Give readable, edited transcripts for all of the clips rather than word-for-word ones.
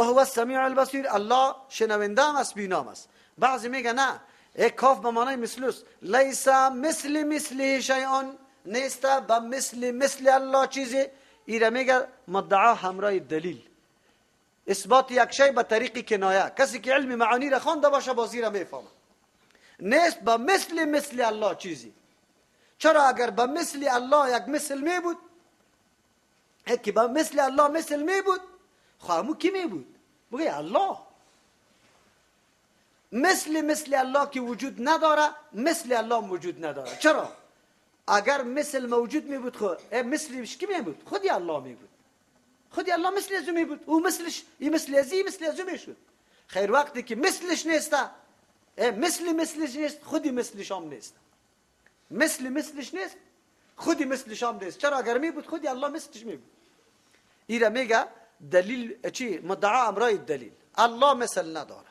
و هو السمیع البصیر، الله شنونده هم است بینام است. بعضی میگه نه، یک کاف به معنای مثلوس، لیس مثل مثله شیء، نیست به مثل مثل الله چیزی. ایره میگه مدعا همراه دلیل، اثبات یک شی به طریق کنایه. کسی که علم معانی را خوانده باشه بازی را میفهمه. نیست به مثل مثل الله چیزی. چرا؟ اگر به مثل الله یک مثل می بود، که به مثل الله مثل می بود، خو کی می بود؟ بگه الله. مثل مثل الله که وجود نداره، مثل الله وجود نداره. چرا؟ اگر مثل موجود می بود، خو مثلش کی می بود؟ خودی الله می بود. خودی الله مثل ازو می بود، او مثلش ای مثل ازی مثل ازو می شد. خیر وقتی که مثلش نیست، مثل مثلش نیست، خودی مثلش هم نیست. مثل مثلش نیست، خودی مثلش هم نیست. چرا؟ اگر می بود خودی الله مثلش می بود. ایره میگه دلیل چی؟ مدعا امرای دلیل. الله مثل نداره،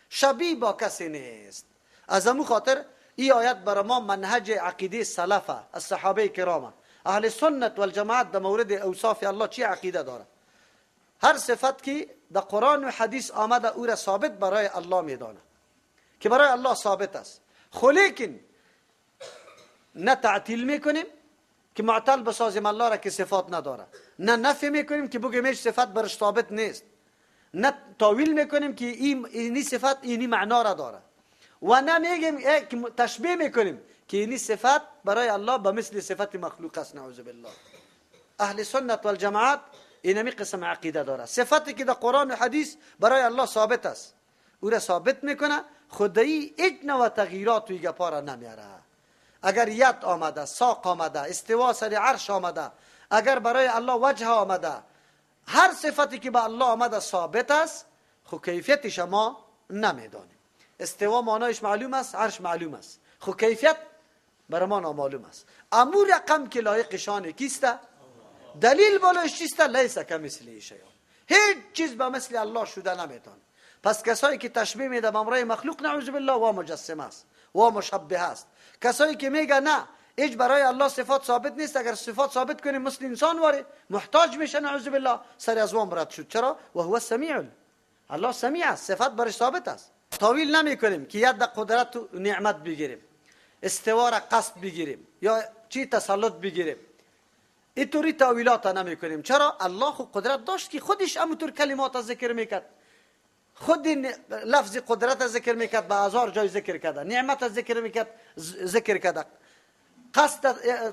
شبیه با کسی نیست. از امو خاطر ای آیت برای ما منهج عقیده سلفه، از صحابه کرامه، اهل سنت والجماعت در مورد اوصاف الله چی عقیده داره؟ هر صفت که در قرآن و حدیث آمده او را ثابت برای الله میدانه که برای الله ثابت است. خو لیکن نه تعطیل میکنیم که معطل بسازیم الله را که صفات نداره، نه نفی میکنیم که بگیم هیچ صفت برش ثابت نیست، نه تاویل میکنیم که اینی صفت اینی معنا را داره، و نه میگیم تشبیه میکنیم که اینی صفت برای الله به مثل صفت مخلوق است، نعوذ بالله. اهل سنت والجماعت اینمی قسم عقیده داره. صفتی که در قرآن و حدیث برای الله ثابت است او را ثابت میکنه، خدایی هیچ نوع تغییرات و گپا را نمیاره. اگر ید آمده، ساق آمده، استوا سر عرش آمده، اگر برای الله وجه آمده، هر صفتی که به الله آمده ثابت است، خو کیفیتش ما نمیدانیم. استوا معنایش معلوم است، عرش معلوم است، خو کیفیت برای ما نامعلوم است. امو رقم که لایق شان کیست؟ دلیل بالایش چیست؟ لیس کمثله شیء. هیچ چیز به مثل الله شده نمیتونه. پس کسایی که تشبیه میده به امرای مخلوق، نعوذ بالله، و مجسمه است و مشبه است. کسایی که میگه نه هیچ برای الله صفات ثابت نیست، اگر صفات ثابت کنیم مثل انسان واره محتاج میشه، نعوذ بالله، سر از وام رد شد. چرا؟ و هو السمیع، الله سمیع است، صفات برش ثابت است. تاویل نمی کنیم که ید قدرت و نعمت بگیریم، استوا را قصد بگیریم یا چی تسلط بگیریم، اینطوری تاویلات نمی کنیم. چرا؟ الله خو قدرت داشت که خودش همونطور کلمات ذکر میکرد، خود لفظ قدرت ذکر میکرد، به هزار جای ذکر کرده، نعمت ذکر میکرد ذکر کرده، قصد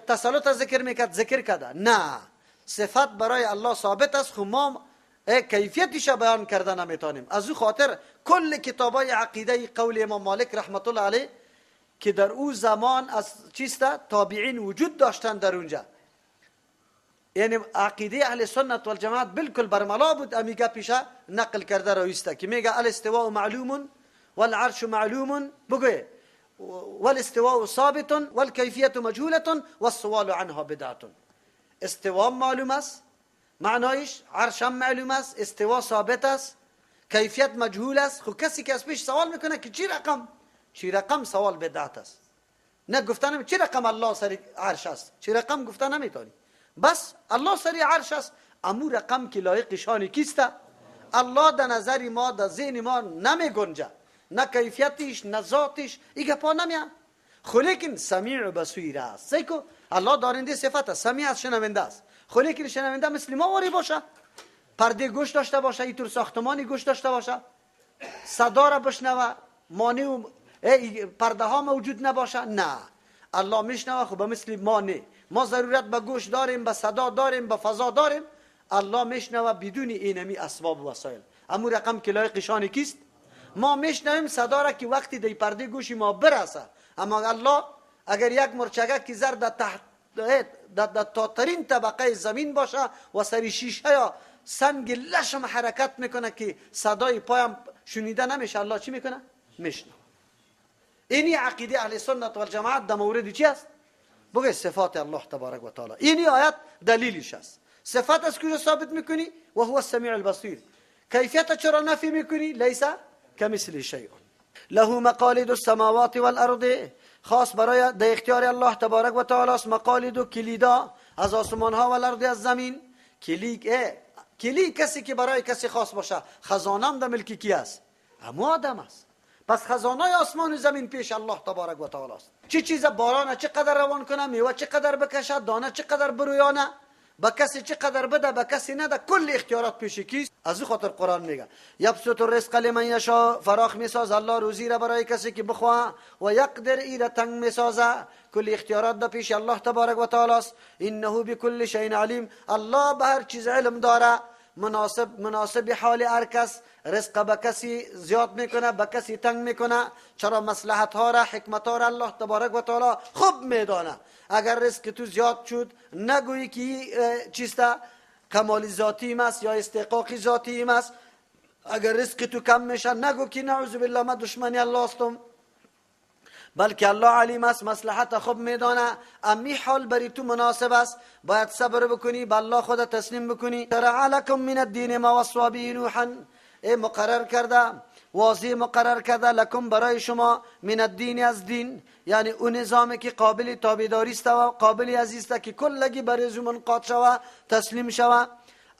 تسلط ذکر میکرد ذکر کرده. نه، صفت برای الله ثابت است، خو ما کیفیتش بیان کرده نمیتونیم. از او خاطر کل کتابای عقیده قول امام مالک رحمت الله علیه که در او زمان از چیست تابعین وجود داشتن در اونجا، یعنی عقیده اهل سنت والجماعت بالکل برملا بود. امیگه پیشه نقل کرده رویسته که میگه الاستواء معلوم والعرش معلوم، بگه والاستواء ثابت والکیفیت مجهوله والسؤال عنها بدعه. استواء معلوم است معنایش، عرش هم معلوم است، استوا ثابت است، کیفیت مجهول است. خب کسی که از پیش سوال میکنه که چی رقم، چی رقم، سوال بدعت است. نه گفتن چی رقم الله سر عرش است، چی رقم گفتن نمیتونی. بس الله سر عرش است، امو رقم که لایق شان کیست؟ الله در نظر ما، در ذهن ما نمی گنجه، نه کیفیتش نه ذاتش، ای گپا نمیاد. خو لیکن سمیع و بصیر است. سیکو الله دارنده صفت است، سمیع است، شنونده است. خو لیکن شنونده مثل ما واری باشه، پرده گوش داشته باشه، اینطور ساختمانی گوش داشته باشه، صدا را بشنوه، مانع و پرده ها موجود نباشه. نه، الله میشنوه، خب مثل ما نه. ما ضرورت به گوش داریم، به صدا داریم، به فضا داریم. الله میشنوه بدون اینمی اسباب و وسایل. امو رقم که لایق شان کیست؟ ما میشنویم صدا را که وقتی دی پرده گوشی ما برسه. اما الله اگر یک مرچگه که زر در تحت در تاترین طبقه زمین باشه و سر شیشه یا سنگ لشم حرکت میکنه که صدای پایم شنیده نمیشه، الله چی میکنه؟ میشنوه. اینی عقیده اهل سنت والجماعت در مورد چی است؟ بگه صفات الله تبارک و تعالی. اینی آیت دلیلش است. صفات از کجا ثابت میکنی؟ و هو السمیع البصیر. کیفیت چرا نفی میکنی؟ لیس کمثله شیء. له مقالید السماوات والارض، خاص برای در اختیار الله تبارک و تعالی است مقالید و کلیدا از آسمان ها و الارض از زمین. کلید کلی کسی که برای کسی خاص باشه، خزانه هم در ملک کی است؟ همو آدم است. پس خزانه آسمان و زمین پیش الله تبارک و تعالی است. چه چیز باران چقدر روان کنه، میوه چقدر بکشه، دانه چقدر برویانه، به کسی چقدر بده، به کسی نده، کل اختیارات پیش کیست؟ از او خاطر قرآن میگه یبسط الرزق لمن یشاء، فراخ میساز الله روزی را برای کسی که بخواه، و یقدر ای را تنگ میسازه. کل اختیارات در پیش الله تبارک و تعالی است. انه بكل شیء علیم، الله به هر چیز علم داره. مناسب حال هر کس، رزق به کسی زیاد میکنه، به کسی تنگ میکنه. چرا؟ مصلحت ها را، حکمت ها را الله تبارک و تعالی خوب میدانه. اگر رزق تو زیاد شد نگویی که چیسته کمال ذاتی است یا استحقاق ذاتی است. اگر رزق تو کم میشه نگو که نعوذ بالله من دشمنی الله هستم، بلکه الله علیم است، مصلحت خوب میدانه. امی حال بری تو مناسب است، باید صبر بکنی، به الله خود تسلیم بکنی. شرع لکم من الدین ما وصی به نوحا، ای مقرر کرده، واضح مقرر کرده، لکم برای شما، من الدین از دین، یعنی اون نظامی که قابل تابعداری است و قابل عزیز است که کلگی برای زو منقاد شوه، تسلیم شوه.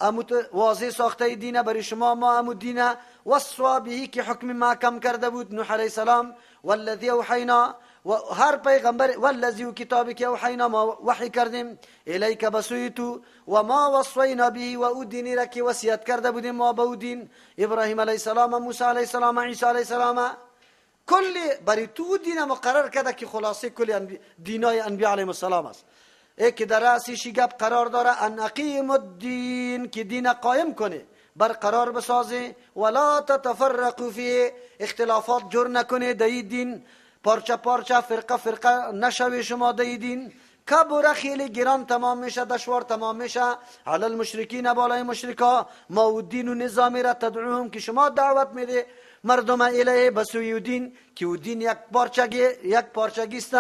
امو واضح ساخته دین برای شما، ما امو دین وصی به که حکم محکم کرده بود نوح علیه السلام، والذی اوحینا، و هر پیغمبر، والذی و کتابی که اوحینا ما وحی کردیم الیک بسوی تو، و ما وصینا به، و او دینی را که وصیت کرده بودیم ما به او دین، ابراهیم علیه السلام، موسی علیه السلام، عیسی علیه السلام، کل برای تو دین مقرر کرده که خلاصه کل دینای انبیا علیهم السلام است. ای که در رأسش گپ قرار داره ان اقیم الدین، که دین قایم کنه، برقرار بسازه، ولا تتفرقوا فیه، اختلافات جور نکنه در دین، پارچه پارچه، فرقه فرقه نشوی شما در دین. کبر خیلی گران تمام میشه، دشوار تمام میشه. علی المشرکین، بالای مشرکا، ما و دین و نظامی را تدعوهم که شما دعوت میده مردم الیه بسوی دین، که او دین یک پارچگی، یک پارچگی است.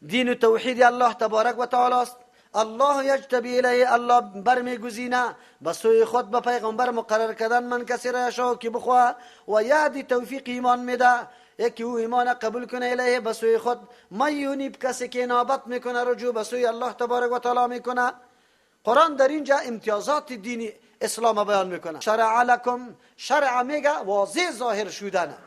دین و توحید الله تبارک و تعالی است. الله یجتبی الیه، الله برمیگزینه به سوی خود، به پیغمبر مقرر کردن من کسی را یشاء که بخواه، و یهدی توفیق ایمان میده، یکی او ایمان قبول کنه الیه به سوی خود، ما یونیب کسی که انابت میکنه، رجوع به سوی الله تبارک و تعالی میکنه. قرآن در اینجا امتیازات دین اسلام بیان میکنه. شرع لکم، شرع میگه واضح ظاهر شدن.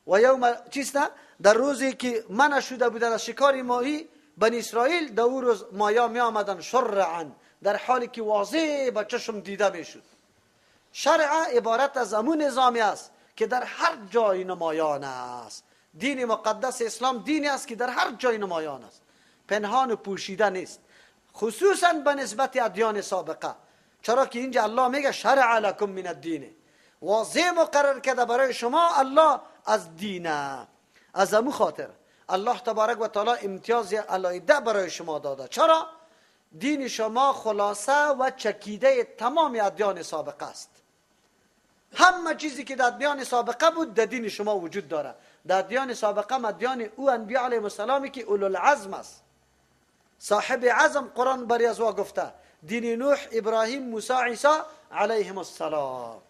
و یوم چیست؟ در روزی که منع شده بودن از شکار ماهی بنی اسرائیل، در او روز مایا می آمدن شرعا، در حالی که واضح به چشم دیده میشد. شرع عبارت از امون نظامی است که در هر جای نمایان است. دین مقدس اسلام دینی است که در هر جای نمایان است، پنهان و پوشیده نیست، خصوصا به نسبت ادیان سابقه. چرا که اینجا الله میگه شرع لکم من الدین، واضح مقرر کرده برای شما الله از دینه. از امو خاطر الله تبارک و تعالی امتیاز علایده برای شما داده. چرا؟ دین شما خلاصه و چکیده تمام ادیان سابقه است. همه چیزی که در ادیان سابقه بود در دین شما وجود داره. در ادیان سابقه، ادیان او انبیاء علیهم السلام که اولوالعزم است، صاحب عزم، قرآن بری از وا گفته دین نوح، ابراهیم، موسی، عیسی علیهم السلام.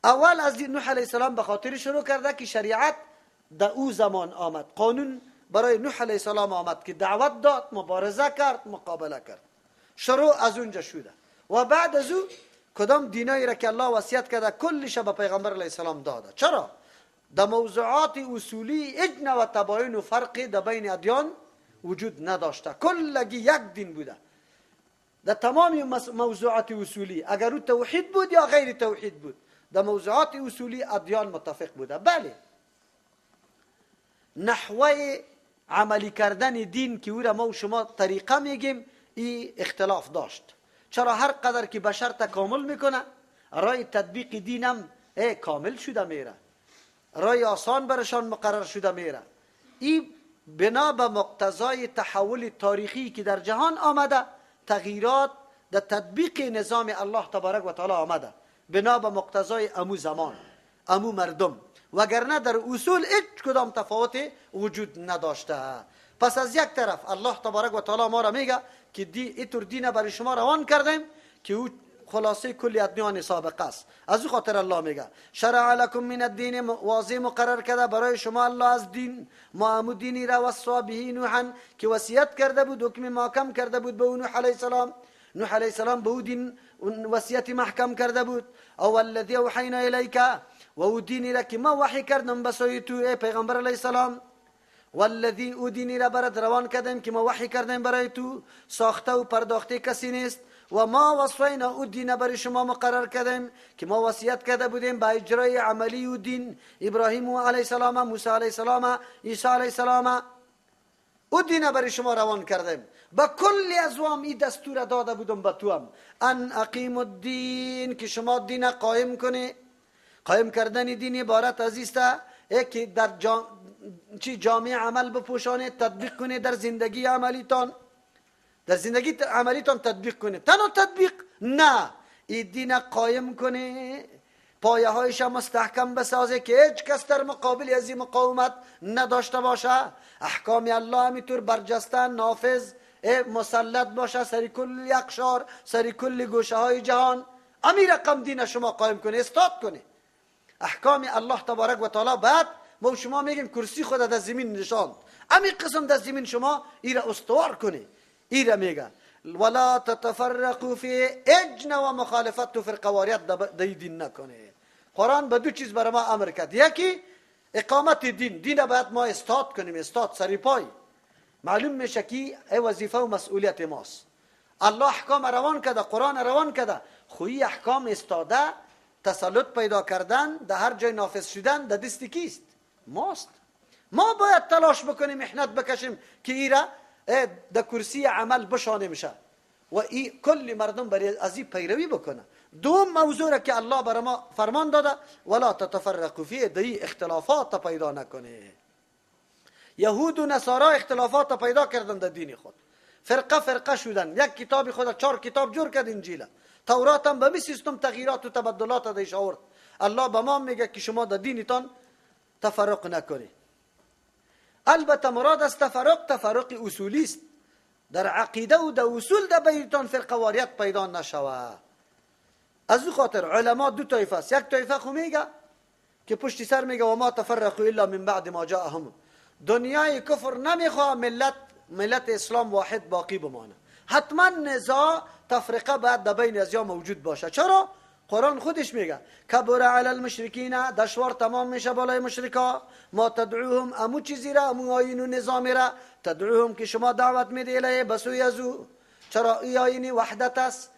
اول از دین نوح علیه السلام به خاطر شروع کرده که شریعت در او زمان آمد، قانون برای نوح علیه السلام آمد که دعوت داد، مبارزه کرد، مقابله کرد، شروع از اونجا شده. و بعد از او کدام دینایی را که الله وصیت کرده کلش به پیغمبر علیه السلام داده. چرا؟ در موضوعات اصولی هیچ نوع تباین و فرقی در بین ادیان وجود نداشته، کلگی یک دین بوده در تمام موضوعات اصولی، اگر او توحید بود یا غیر توحید بود، در موضوعات اصولی ادیان متفق بوده. بله، نحوه عملی کردن دین که او را ما و شما طریقه میگیم این اختلاف داشت. چرا؟ هر قدر که بشر تکامل میکنه رای تطبیق دینم کامل شده میره، رای آسان برشان مقرر شده میره. این بنا به مقتضای تحول تاریخی که در جهان آمده، تغییرات در تطبیق نظام الله تبارک و تعالی آمده، بنا به مقتضای امو زمان، امو مردم، وگرنه در اصول هیچ کدام تفاوت وجود نداشته. پس از یک طرف الله تبارک و تعالی ما را میگه که اینطور دین برای شما روان کردیم که او خلاصه کل ادیان سابقه است. از او خاطر الله میگه شرع لکم من الدین، واضح مقرر کرده برای شما الله از دین، ما امو دینی را وصا به نوحا که وصیت کرده بود، حکم محکم کرده بود به نوح علیه السلام. نوح علیه السلام به او دین وصیت محکم کرده بود. او الذی اوحینا الیک، و او دینی را که ما وحی کردم به سوی تو ای پیغمبر علیه السلام. والذی او دینی را برات روان کردیم که ما وحی کردیم برای تو، ساخته و پرداخته کسی نیست. و ما وصینا، او دین برای شما مقرر کردیم که ما وصیت کرده بودیم با اجرای عملی و دین ابراهیم علیه السلام، موسی علیه السلام، عیسی علیه السلام. او دین برای شما روان کردیم. با کل ازوام این دستور داده بودم به تو هم، ان اقیم الدین، که شما دین قائم کنی. قائم کردن دین عبارت از است که در جامعه عمل بپوشانه، تطبیق کنه در زندگی عملیتان، در زندگی عملیتان تطبیق کنه. تنها تطبیق نه، این دین قایم کنه، پایه هایش مستحکم بسازه که هیچ کس در مقابل از این مقاومت نداشته باشه. احکام الله همینطور برجسته، نافذ، مسلط باشه سر کل اقشار، سر کل گوشه های جهان. امی رقم دین شما قایم کنه، استاد کنه احکام الله تبارک و تعالی. بعد ما شما میگیم کرسی خود در زمین نشاند، امی قسم در زمین شما ایره استوار کنه. ایره میگه ولا تتفرقوا فی، اجنا و مخالفت و فرقواریت در دین نکنه. قرآن به دو چیز برای ما امر کرد، یکی اقامت دین، دین باید ما استاد کنیم، استاد سری پای. معلوم میشه که ای وظیفه و مسئولیت ماست. الله احکام روان کرده، قرآن روان کرده، خویی احکام استاده، تسلط پیدا کردن، در هر جای نافذ شدن در دست کیست؟ ماست. ما باید تلاش بکنیم، محنت بکشیم که ایره در کرسی عمل بشانه میشه و ای کل مردم برای از این پیروی بکنه. دوم موضوع را که الله برای ما فرمان داده، ولا تتفرقوا فیه، دی اختلافات پیدا نکنه. یهود و نصارا اختلافات پیدا کردن در دین خود، فرقه فرقه شدن، یک کتاب خود 4 کتاب جور کرد، انجیل، تورات هم به می سیستم تغییرات و تبدلات دیش آورد. الله به ما میگه که شما در دینتان تفرق نکنید. البته مراد از تفرق، تفرق اصولی است، در عقیده و در اصول در بینتان فرقه واریت پیدا نشوه. از او خاطر علما دو طایفه است. یک طایفه خو میگه که پشت سر میگه و ما تفرقوا الا من بعد ما جاءهم، دنیای کفر نمیخواه ملت اسلام واحد باقی بمانه، حتما نزاع تفرقه باید در بین ازیا موجود باشه. چرا؟ قرآن خودش میگه کبر علی المشرکین، دشوار تمام میشه بالای مشرکا، ما تدعوهم، امو چیزی را، امو آیین و نظامی را، تدعوهم که شما دعوت میده الیه، بسوی ازو. چرا؟ ای آیینی وحدت است،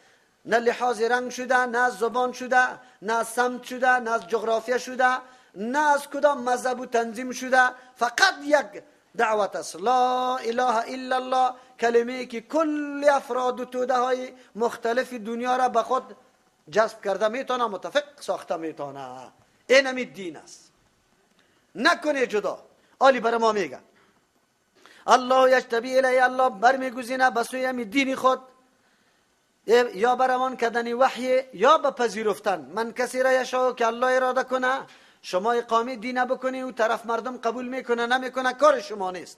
نه لحاظ رنگ شده، نه از زبان شده، نه از سمت شده، نه از جغرافیا شده، نه از کدام مذهب و تنظیم شده، فقط یک دعوت است، لا اله الا الله، کلمه که کل افراد و توده های مختلف دنیا را به خود جذب کرده میتونه، متفق ساخته میتونه. اینمی دین است، نکنه جدا. آلی برای ما میگه الله یجتبی الیه، الله برمیگزینه به سوی همی دین خود، یا بروان کردن وحی یا به پذیرفتن. من کسی را یشاء که الله اراده کنه، شما اقامه دین بکنی و طرف مردم قبول میکنه نمیکنه کار شما نیست.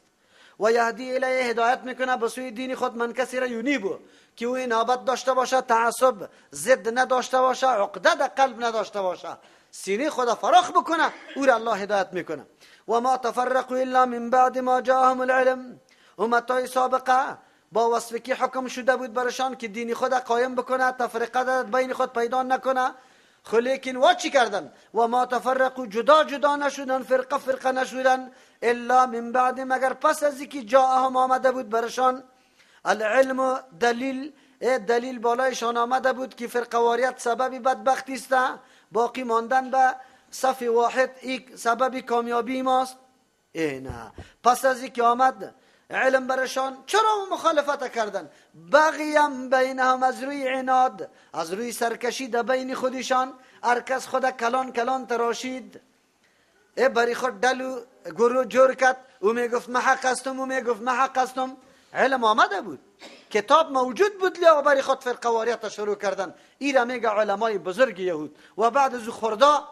و یهدی الیه، هدایت میکنه به سوی دین خود من کسی را یونیبو، که او انابت داشته باشه، تعصب ضد نداشته باشه، عقده در قلب نداشته باشه، سینه خود فراخ بکنه، او را الله هدایت میکنه. و ما تفرقوا الا من بعد ما جاءهم العلم، امتای سابقه با وصف که حکم شده بود برشان که دین خود قایم بکنه، تفرقه در بین خود پیدا نکنه، خو لیکن وا چی کردن؟ و ما تفرقوا، جدا جدا نشدن، فرقه فرقه نشدن، الا من بعد، مگر پس از اینکه جاءهم آمده بود برشان العلم، دلیل، دلیل بالایشان آمده بود که فرقه واریت سبب بدبختی است، باقی ماندن به صف واحد یک سبب کامیابی ماست. ای نه، پس از اینکه آمد علم برشان، چرا مخالفت کردن؟ بغیم بینهم، از روی عناد، از روی سرکشی در بین خودشان، هر کس خود کلان کلان تراشید، ای بری خود دلو گروه جور کرد، او میگفت من حق هستم، او میگفت من حق هستم. علم آمده بود، کتاب موجود بود، لیا بری خود فرقه واریت شروع کردن. ای را میگه علمای بزرگ یهود. و بعد از خوردا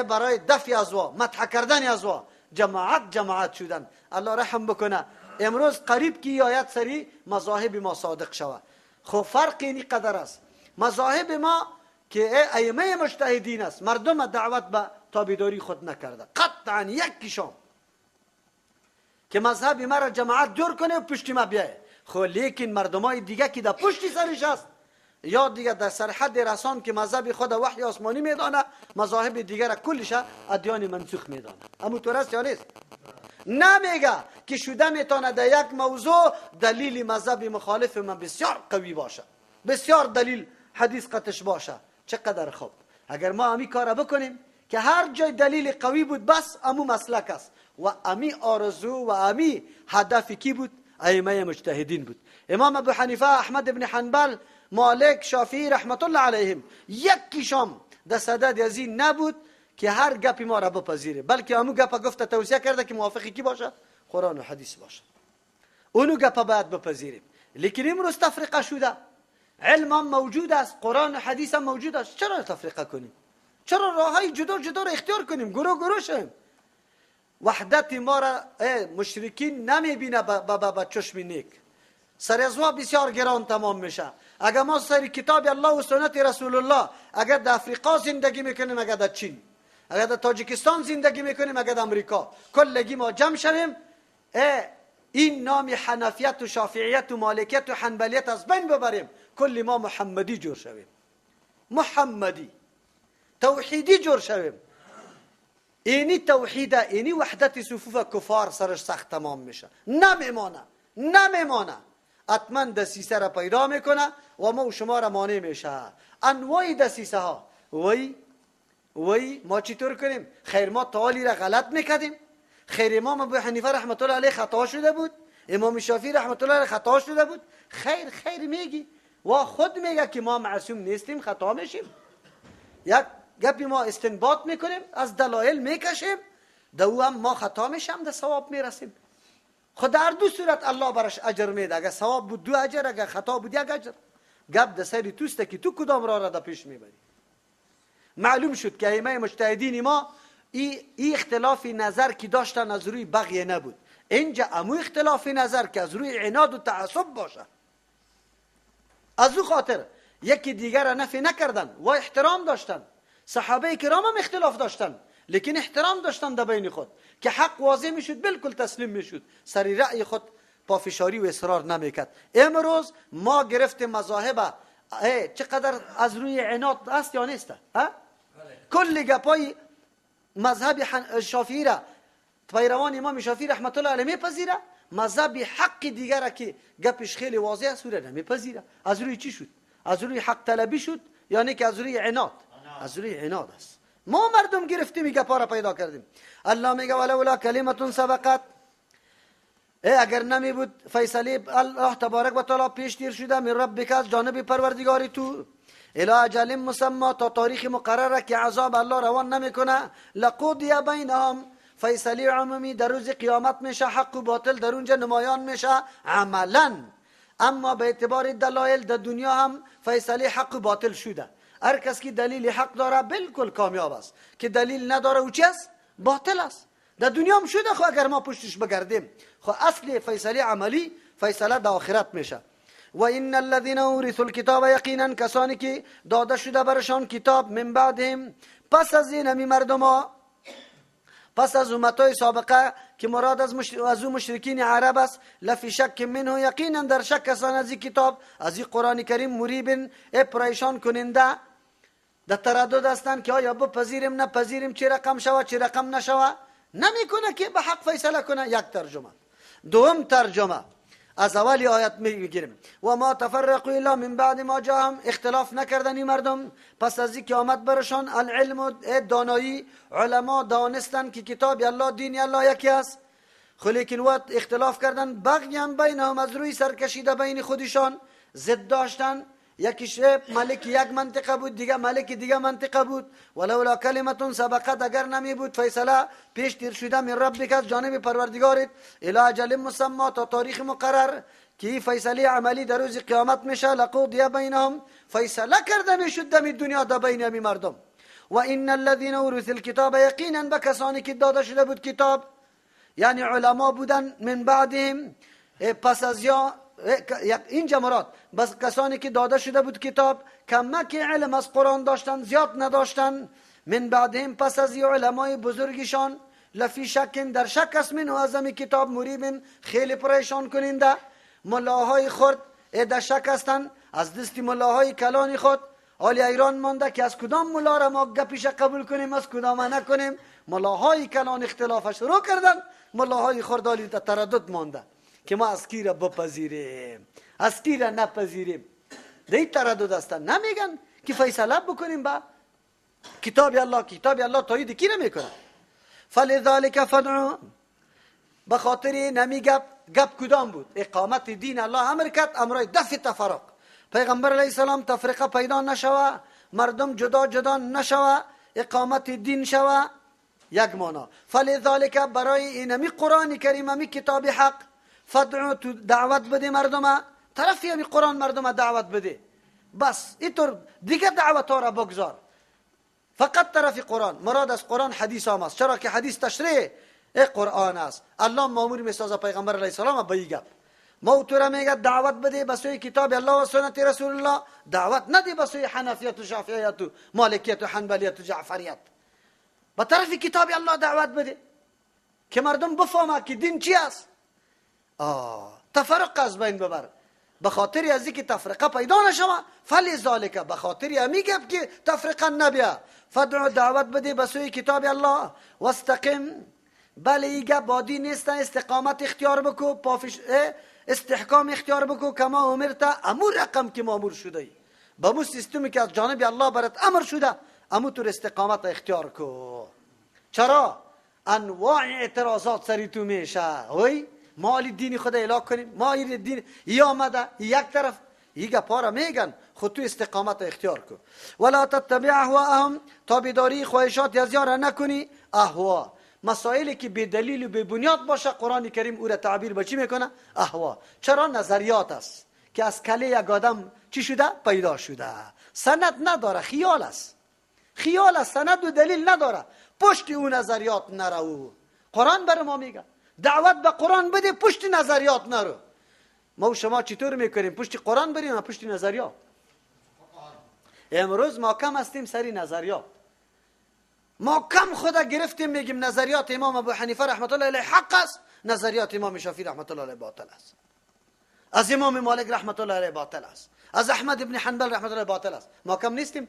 برای دفع ازوا، مدح کردن ازوا، جماعت جماعت شدن. الله رحم بکنه امروز قریب که آیت سری مذاهب ما صادق شوه. خب فرق اینی قدر است، مذاهب ما که ائمه مجتهدین است، مردم دعوت به تابعداری خود نکرده قطعا. یکیشان که مذهب ما را جماعت جور کنه و پشت ما بیایه، خب لیکن مردمای دیگه که در پشتی سرش است، یا دیگه در سرحد رسان که مذهب خود وحی آسمانی میدانه، مذاهب دیگر کلش ادیان منسوخ میدانه. امو طور است یا نیست؟ نمیگه که شده میتونه در یک موضوع دلیل مذهب مخالف من بسیار قوی باشه، بسیار دلیل حدیث قطش باشه. چقدر خوب اگر ما امی کار بکنیم که هر جای دلیل قوی بود بس امو مسلک است. و امی آرزو و امی هدف کی بود؟ ائمه مجتهدین بود. امام ابو حنیفه، احمد بن حنبل، مالک، شافعی رحمت الله علیهم، یکیشام در صدد از این نبود که هر گپی ما را بپذیره، بلکه امو گپ گفته توصیه کرده که موافقی کی باشه؟ قرآن و حدیث باشه. اونو گپ باید بپذیریم. لیکن امروز تفریقه شده، علم هم موجود است، قرآن و حدیث هم موجود است، چرا تفریقه کنیم؟ چرا راههای جدا جدا را اختیار کنیم؟ گروه گروه شیم. وحدت ما را مشرکین نمیبینه با چشم نیک. سر ازوا بسیار گران تمام میشه. اگر ما سر کتاب الله و سنت رسول الله، اگر در افریقا زندگی میکنیم، اگر در چین، اگر در تاجیکستان زندگی میکنیم، اگر در امریکا، کلگی ما جمع شویم، این نام حنفیت و شافعیت و مالکیت و حنبلیت از بین ببریم، کل ما محمدی جور شویم، محمدی توحیدی جور شویم. اینی توحیده، اینی وحدت صفوف کفار سرش سخت تمام میشه. نمیمانه، نمیمانه. حتما دسیسه را پیدا میکنه و ما و شما را مانع میشه. انواع دسیسه ها. وی وی ما چطور کنیم؟ خیر ما تعالی را غلط میکردیم. خیر امام ابو حنیفه رحمت الله علیه خطا شده بود، امام شافعی رحمت الله علیه خطا شده بود. خیر خیر میگی و خود میگه که ما معصوم نیستیم، خطا میشیم. یک گپی ما استنباط میکنیم، از دلایل میکشیم، دو هم ما خطا میشم، در ثواب میرسیم. خود در دو صورت الله برش اجر میده، اگر ثواب بود دو اجر، اگر خطا بود یک اجر. گپ در سر توست که تو کدام راه را در پیش میبری. معلوم شد که ائمه مجتهدین ما ای اختلاف نظر که داشتن از روی بغی نبود. اینجا امو اختلاف نظر که از روی عناد و تعصب باشه، از او خاطر یکی دیگر را نفی نکردن و احترام داشتن. صحابه کرام هم اختلاف داشتن، لیکن احترام داشتن در بین خود که حق واضح میشد بالکل تسلیم میشد، سر رأی خود پافشاری و اصرار نمیکرد. امروز ما گرفت مذاهب چقدر از روی عناد است یا نیست؟ ها؟ کل گپای مذهب شافعی را پیروان امام شافعی رحمت الله علیه میپذیره، مذهب حق دیگر که گپش خیلی واضح است را نمیپذیره. از روی چی شد؟ از روی حق طلبی شد یعنی که از روی عناد؟ از روی عناد است. ما مردم گرفتیم این گپا را پیدا کردیم. الله میگه ولولا کلمة سبقت، اگر نمی بود فیصله الله تبارک و تعالی پیش دیر شده من ربک از جانب پروردگاری تو، الی اجل مسمى تا تاریخ مقرره که عذاب الله روان نمیکنه، لقضی بینهم، فیصله عمومی در روز قیامت میشه، حق و باطل در اونجا نمایان میشه عملا. اما به اعتبار دلایل در دنیا هم فیصله حق و باطل شده. هر کس که دلیل حق داره بالکل کامیاب است، که دلیل نداره او چی است؟ باطل است. در دنیا هم شده، خو اگر ما پشتش بگردیم خو اصل فیصله عملی فیصله در آخرت میشه. و ان الذين اورثوا الكتاب یقینا کسانی که داده شده برشان کتاب من بعدهم، پس از این همی مردم ها، پس از امتای سابقه که مراد از او مشرکین عرب است، لفی شک منه یقینا در شک کسان از این کتاب، از این قرآن کریم، مریب پریشان کننده، در تردد هستند که آیا بپذیریم نپذیریم، چه رقم شوه چه رقم نشوه. نمیکنه که به حق فیصله کنه. یک ترجمه. دوم ترجمه از اول آیت میگیریم و ما تفرقوا الا من بعد ما جاءهم، اختلاف نکردن این مردم پس از اینکه آمد برشان العلم و دانایی. علما دانستن که کتاب الله دین الله یکی است، خو لیکن وقت اختلاف کردن بغیا بینهم، از روی سرکشیده بین خودشان ضد داشتن. یکیش ملک یک منطقه بود، دیگه ملک دیگه منطقه بود. ولولا کلمة سبقت، اگر نمی بود فیصله پیش تیر شده من ربک از جانب پروردگارت، الی اجل مسمى تا تاریخ مقرر که فیصله عملی در روز قیامت میشه، لقضی بینهم، فیصله کرده میشد دم دنیا در بین همی مردم. و ان الذين اورثوا الكتاب یقینا به کسانی که داده شده بود کتاب، یعنی علما بودن، من بعدهم پس از یا اینجا مراد بس کسانی که داده شده بود کتاب، کمک علم از قرآن داشتن زیاد نداشتن، من بعدهم پس از علمای بزرگشان، لفی شک در شک است منه از همی کتاب، مریب خیلی پریشان کننده. ملاهای خرد در شک هستند از دست ملاهای کلان خود حالی ایران مانده که از کدام ملا را ما گپیش قبول کنیم، از کدام نکنیم. ملاهای کلان اختلاف شروع کردن، ملاهای خردالی در تردد مانده که ما از کی را بپذیریم، از کی را نپذیریم. در این تردد هستن، نمیگن که فیصله بکنیم با کتاب الله. کتاب الله تایید کی نمیکنه. فلذلک فادع، به خاطر نمی گپ، گپ کدام بود؟ اقامت دین الله امر کرد، امرای دفع تفرق. پیغمبر علیه السلام تفرقه پیدا نشوه، مردم جدا جدا نشوه، اقامت دین شوه، یک معنا. فلذلک برای اینمی قرآن کریم، امی کتاب حق، فادع، تو دعوت بده مردم، طرفی امی قرآن مردم دعوت بده، بس اینطور دیگه دعوت ها را بگذار، فقط طرف قرآن. مراد از قرآن حدیث هم است، چرا که حدیث تشریح قرآن است. الله مامور میسازه پیغمبر علیه السلام به این گپ. ما تو را میگه دعوت بده به سوی کتاب الله و سنت رسول الله، دعوت نده به سوی حنفیت و شافعیت و مالکیت و حنبلیت و جعفریت. به طرف کتاب الله دعوت بده که مردم بفهمه که دین چی است. تفرق از بین ببر، به خاطر از اینکه تفرقه پیدا نشوه. فلذلک، به خاطر امی گپ که تفرقه نبیا، فادع، دعوت بده به سوی کتاب الله، واستقم، بله ای گپ بادی نیست، استقامت اختیار بکو، پافش استحکام اختیار بکو، کما امرت، امو رقم که مامور شده ای، به مو سیستمی که از جانب الله برات امر شده، امو طور استقامت اختیار کو. چرا؟ انواع اعتراضات سری تو میشه. وی ما دین خدا اعلا کنیم، ما دین ای آمده یک طرف ای گپا را میگن، خود تو استقامت اختیار کو. ولا تتبع اهواهم، تابعداری خواهشات از یارا نکنی. اهوا مسائلی که به دلیل و به بنیاد باشه، قرآن کریم او را تعبیر به چی میکنه؟ اهوا. چرا؟ نظریات است که از کله یک آدم چی شده؟ پیدا شده، سند نداره، خیال است، خیال است، سند و دلیل نداره، پشت او نظریات نرو. قرآن بر ما میگه دعوت به قرآن بده، پشت نظریات نرو. ما و شما چطور میکنیم؟ پشت قرآن بریم یا پشت نظریات؟ امروز ما کم هستیم سری نظریات، ما کم خدا گرفتیم میگیم نظریات امام ابو حنیفه رحمت الله علیه حق است، نظریات امام شافعی رحمت الله علیه باطل است، از امام مالک رحمت الله علیه باطل است، از احمد ابن حنبل رحمت الله باطل است. ما کم نیستیم.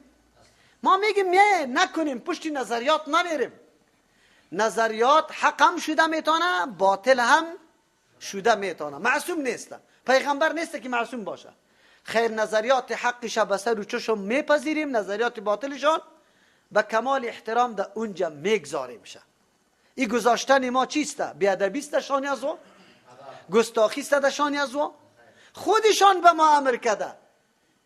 ما میگیم نه نکنیم، پشت نظریات نمیریم. نظریات حق هم شده میتونه، باطل هم شده میتونه، معصوم نیست، پیغمبر نیست که معصوم باشه. خیر نظریات حقش به سر و چشم میپذیریم، نظریات باطلشان به کمال احترام در اونجا میگذاریم شه. این گذاشتن ما چیست؟ بی‌ادبی است شان از او، گستاخی است شان از او. خودشان به ما امر کرده.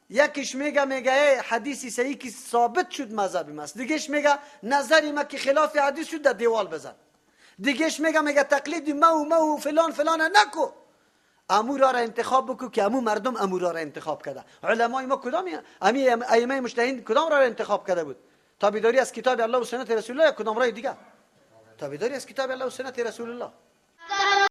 یکیش میگه حدیثی صحیح که ثابت شد مذهبی ماست، دیگهش میگه نظری ما که خلاف حدیث شد در دیوال بزن، دیگهش میگه تقلید ما و ما و فلان فلان نکو. امو را انتخاب بکو که امو مردم امو را انتخاب کرده. علمای ما کدام امی ائمه مجتهدین کدام را انتخاب کرده بود؟ تابعداری از کتاب الله و سنت رسول الله یا کدام راه دیگه؟ تابعداری از کتاب الله و سنت رسول الله.